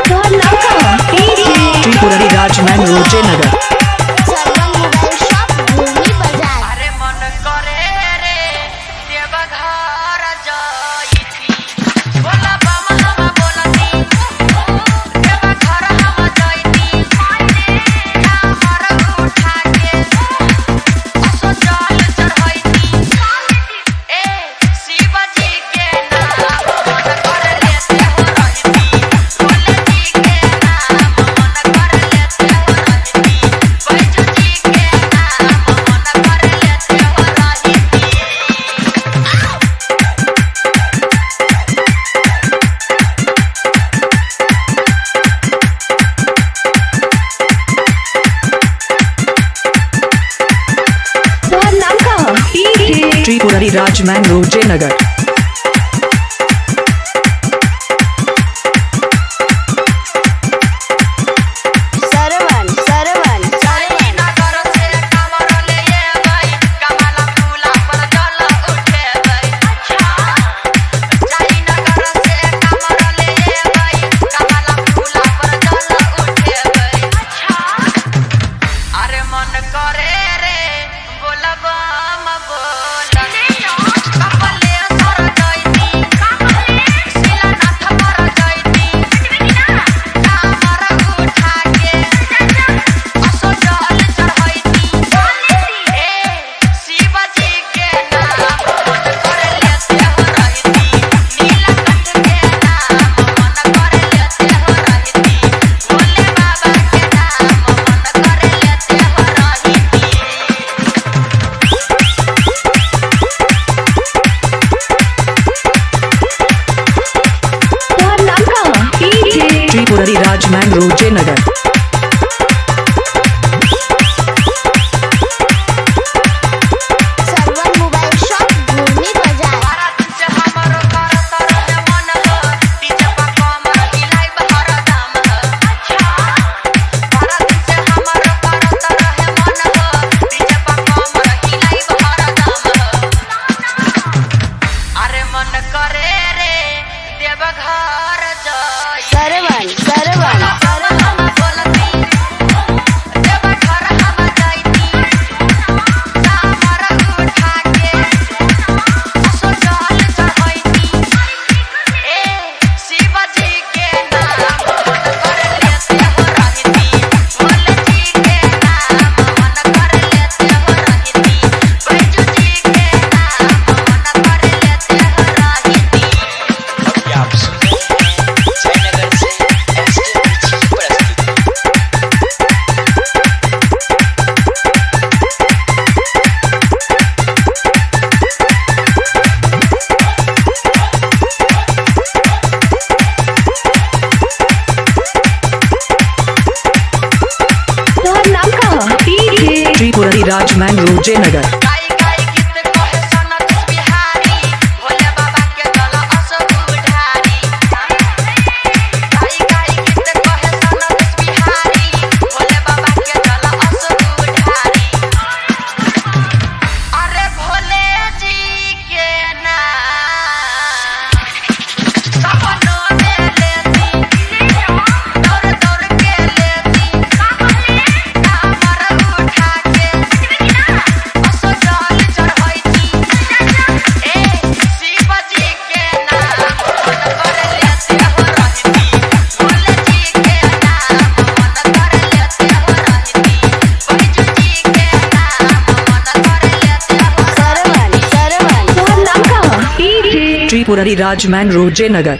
तोहर नाम का ह? Tripurari Raj Mangrove Jaynagar. Sarvam mobile shop भूमि बाजार। अरे मन करे रे देवघर जाइती, बोला बम हम बोलती, देवघर हम जाइती, कामर उठा के असो जल चढ़ैती, ए शिवजी के नाम मन कर लेते हो रहती, भोले जी के नाम मन कर लेते हो रहती, बैजू जी के नाम मन कर लेते हो रहती। तोहर नाम का ह? Tripurari Raj Mangrove Jaynagar. Sarvan Sarvan जाई नगर से कमर ले आबै, कमला फूला पर जल उठेबै। जाई नगर से कमर ले आबै, कमला फूला पर जल उठेबै। अरे मन करे रे बोलबम बोलती, कपले सर जैती, शिलानाथ पर जैती, कामर उठा के असो जल चढ़ैती, ए शिवजी के नाम मन कर लेते हो रहती, नीलकंठ के नाम मन कर लेते हो रहती, भोले बाबा के नाम मन कर लेते हो रहती। तोहर नाम का ह? Tripurari Raj Mangrove Jaynagar. Sarvan mobile shop भूमि बाजार। भारत से हमरो करत रहे मन हो, डीजे पर कमर हिलाइब हरदम हो। भारत से हमरो करत रहे मन हो, डीजे पर कमर हिलाइब हरदम हो। अरे मन करे रे देवघर जाई, सरवन सरवन हम बोलती, देवघर हम जाइती, कामर उठा के असो जल चढ़ैती, ए शिवजी के नाम मन कर लेते हो रहती, भोले जी के नाम मन कर लेते हो रहती, बैजू जी के नाम मन कर लेते हो रहती। अभी आप सुन रहे हैं जयनगर से एसके मिर्ची की प्रस्तुति। तोहर नाम का ह? Tripurari Raj Mangrove Jaynagar. गाई गाई गीत कहे सनत बिहारी, भोले बाबा के जल असो उधारी। गाई गाई गीत कहे सनत बिहारी, भोले बाबा के जल असो उधारी। अरे भोले जी के नाम सपनों में लेती, दौड़ दौड़ के लेती, कामर उठा के असो जल चढ़ैती, ए शिवजी के नाम मन कर लेते हो रहती, भोले जी के नाम मन कर लेते हो रहती, बैजू जी के नाम मन कर लेते हो। सरवन सरवन तोहर नाम का ह? Tripurari Raj Mangrove Jaynagar.